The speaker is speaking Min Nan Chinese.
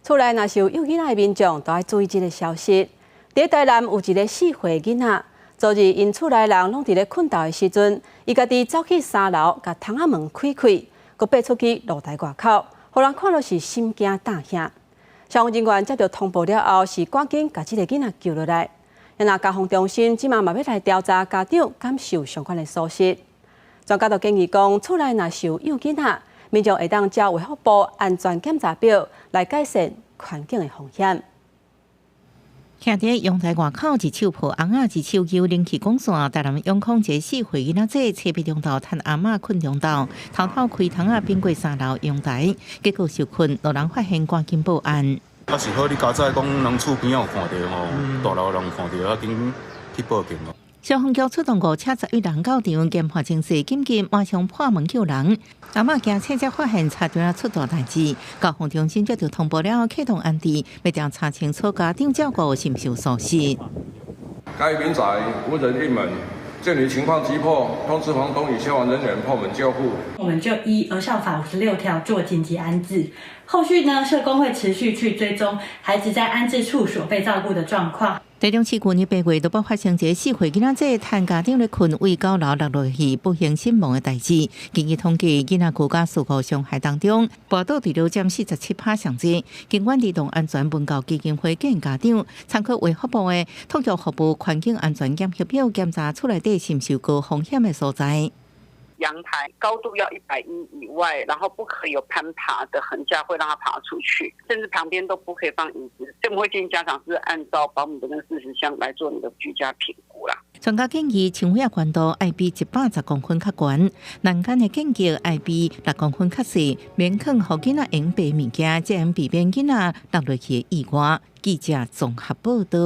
厝內若是有幼囡仔的民眾，都愛注意這个消息。佇台南有一个4歲囡仔，昨日𪜶厝內人攏佇咧睏沓的時陣，伊家己走去三樓，共窗仔門開開，閣爬出去露台外口，予人看著是心驚膽嚇。消防人員接著通報了後，是趕緊共這个囡仔救落來。若家防中心這馬嘛欲來調查家長敢受相關的疏失。專家就建議講，厝內若是有幼囡仔，民眾會當照衛福部安全檢查表來改善環境的風險。徛佇陽台外口，一手抱尪仔，一手揪冷氣管線。台南永康一个4歲囡仔仔，初八中晝趁阿嬤睏中晝，偷偷開窗仔爬過三樓陽台，結果受困，路人發現趕緊報案。啊是好，你佳哉講人厝邊仔有看著吼，大樓人有看著，啊緊去報警咯。消防局出動五車11人到場，檢破情勢緊急，馬上破門救人。阿嬤驚醒才發現差點出大代誌，家防中心接著通報了後，啟動安置，欲調查清楚家長照顧是毋是有疏失。該民宅無人應門，鑑於情況急迫，通知房東與消防人員破門救護。我們就依兒少法56條做緊急安置。後續呢，社工會持續去追蹤孩子在安置處所被照顧的狀況。台中市舊年8月都捌發生一个4歲囡仔仔趁家長咧睏，對九樓落落去不幸身亡的代誌。根據統計，囡仔居家事故傷害當中，跋倒佇了佔47%上濟。警管兒童安全文教基金會建議家長參考衛福部的托育服務環境安全檢核表，檢查厝內底是毋是有高風險的所在。陽台高度要110以外，然後不可以有攀爬的橫架，會讓他爬出去，甚至旁邊都不可以放椅子。這我們會建議家長是按照保姆的那40項來做你的居家評估啦。專家建議，窗戶懸度愛比110公分較懸，欄杆的間隔愛比6公分較細，免囥予囡仔用爬物件，才能避免囡仔落落去的意外。記者綜合報導。